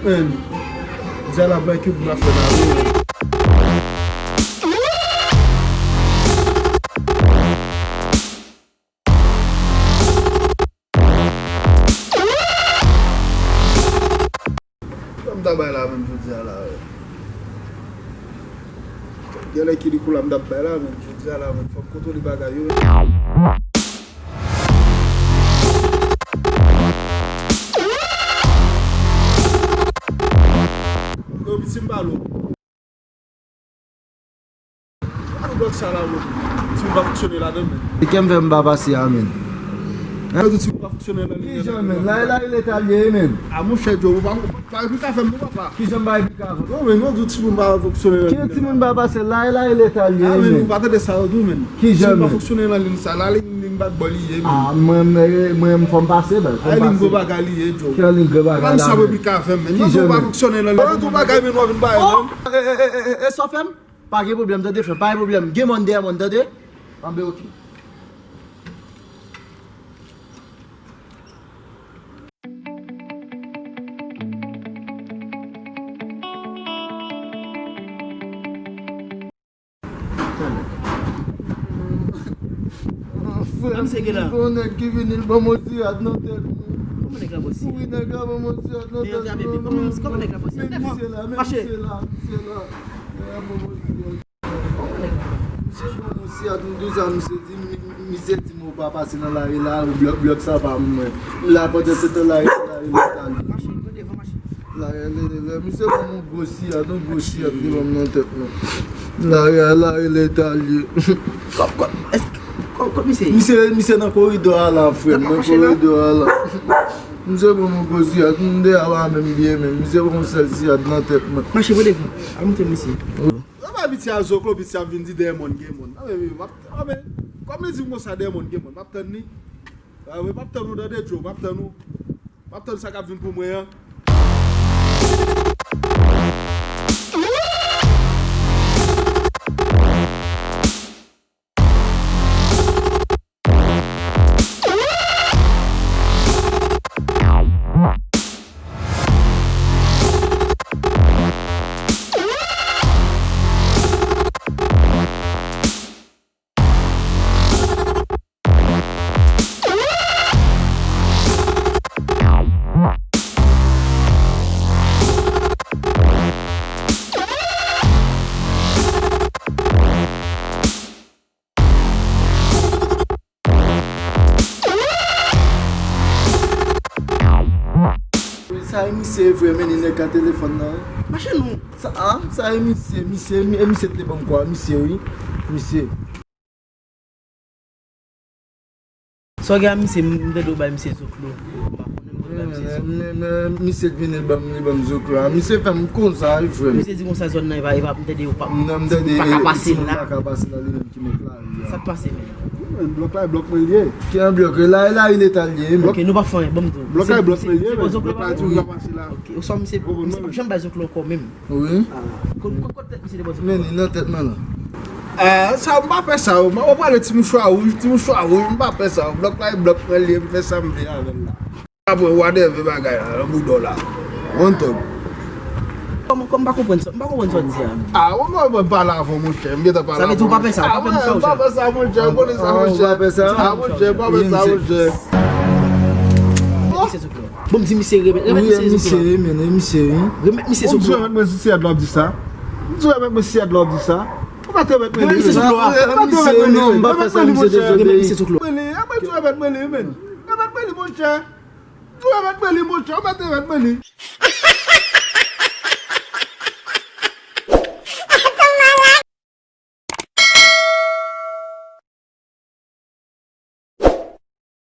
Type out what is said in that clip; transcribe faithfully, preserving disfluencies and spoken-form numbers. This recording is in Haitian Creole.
Men, di a la bay ki pou la fè la, men. Sa m ta bay la menm jodi a la, wi. Genlè ki li kou la m t ap bay la, men jodi a la, men fò m kontwole bagay yo. Yo, piti m pale w. An blòk sa la, bro. Timoun pa fonksyone ladan, men. E kè m fè m pa pase a, men. Yo di timoun pa fonksyone nan limyè. Kijan, men? La e la e leta l ye, men. A, monchè, Djo, ou pa, pa replike avè m, non, papa. Kijan m pa replike avè w? Non, men, yo di timoun pa fonksyone nan limyè. Ki timoun pa pase? La e la e leta l ye, men. A, men, ou pa tande sa yo di w, men. Kijan, men? Timoun pa fonksyone nan liy sa. La liy, liy bak bò li ye, men. A, mwen, mwen, mwen, fò m pase, bèl. Fò m pase. A, liy gwo bagay li ye, Djo. Ki liy gwo bagay la, men? Ou pa sa replike avè m, men. Kijan, men? Ou pa fonksyone nan liy. Yo di w bagay, men, w ap vin bay, men. E, e, e, e, e, sa w fè m? Pa gen pwoblèm, tande, frè m, pa gen pwoblèm. Gen mòn dèyè mòn, tande? Anben, oke. Frè m, gon nèg ki vini, l ban m yon siyat nan tèt mwen. Kòman nèg la ba w siyat? Wi, nèg la ban m yon siyat nan tèt mwen. Kòman nèg la ba w siyat? Men misye la, men misye la, misye la. Nèg la ban m yon siyat. Misye ban m yon siyat, m di w sa, misye di, mi-, misye di m ou pa pase nan lari la, ou blòk, blòk sa pa mwen. M la pandan se tan lari, lari, lari, lari. Lari, lari, lari. Misye ban m yon gwo siyat, yon gwo siyat li ban m nan tèt mwen. Lari, lari, leta l ye. Kòb, kòb, èske, kòb, kòb misye? Misye, misye nan koridò a la, frè m, nan koridò a la. Misye ban m yon gwo siyat, m deyò a pa menm byen, men misye ban m yon sèl siyat nan tèt mwen. Mache, pran devan. Al montre misye. Sa pa piti a zoklo, piti ap vin di dèyè mòn gen mòn. Anben, m ap, anben, kòm li di m konsa dèyè mòn gen mòn, m ap tann li. Anben, m ap tann ou tande, Djo, m ap tann ou. M ap tann sa k ap vin pou mwen an. Sa e misye vre, men li nèg ka telefòn nan, wi. Mache non. Sa, a, sa e misye, misye, mi-, e misye te ban m kwa, misye, wi. Misye. Sa w gen a misye, m tande w bay misye zoklo. M pa konnen, m konnen bay misye zoklo. Men, men, men, misye k vini ban m, li ban m zoklo a. Misye fè m konsa, wi, frè m. Misye di konsa zòn nan, e pa, e pa, m tande, ou pa, non, m tande, ou pa ka pase la. Timoun pa ka pase la, li menm ki met lari a. Sa k pase, men? Men, blòk la, e blòk mwen l ye. Ki an blòk? La, la, e leta l ye, men. Ok, nou pa fè anyen, ban m di w. Blòk la, e blòk mwen l ye, men. Blòk la, timoun pa ka pase la. Ok, ou sa misye, misye p ap janm bay zoklo ankò, menm. Wi. Kot, kot, kot tèt misye te poze? Men li nan tèt mwen la. Eh, sa, m pa fè sa, yo. Mwen pale ti mouchwa wouj, ti mouchwa wouj, m pa fè sa, yo. Blòk la, e blòk mwen l ye, m fè sa m vle avè l la. Apre, whatever bagay la, nan bouda w la. Yon tòg. Kòman, kòman, m pa konprann sa, m pa konprann sa w di a. Ah, ou mwen, mwen pale avè w, monchè, m gentan pale avè w. Sa vle di ou pa fè sa, ou pa fè mouchwa, monchè. Ah, mwen, m pa fè sa, monchè, ou konnen sa, monchè. Ah, ou pa fè sa, monchè. Ah, monchè, m pa fè sa, monchè. Bon, m di misye remèt, remèt misye zoklo a. Wi, e misye, wi, men, e misye, wi. Remèt misye zoklo a. Ou di remèt mwen siyat la, w ap di sa. Ou di remèt mwen siyat la, w ap di sa. Ou pa te remèt mwen li, men. Remèt misye zoklo a. Ou pa te remèt mwen li, men. Remèt mwen li, monchè. Remèt misye zoklo a. Mwen li, remèt mwen li, men. Remèt mwen li, monchè. Ou remèt mwen li, monchè. Ou pa te remèt mwen li.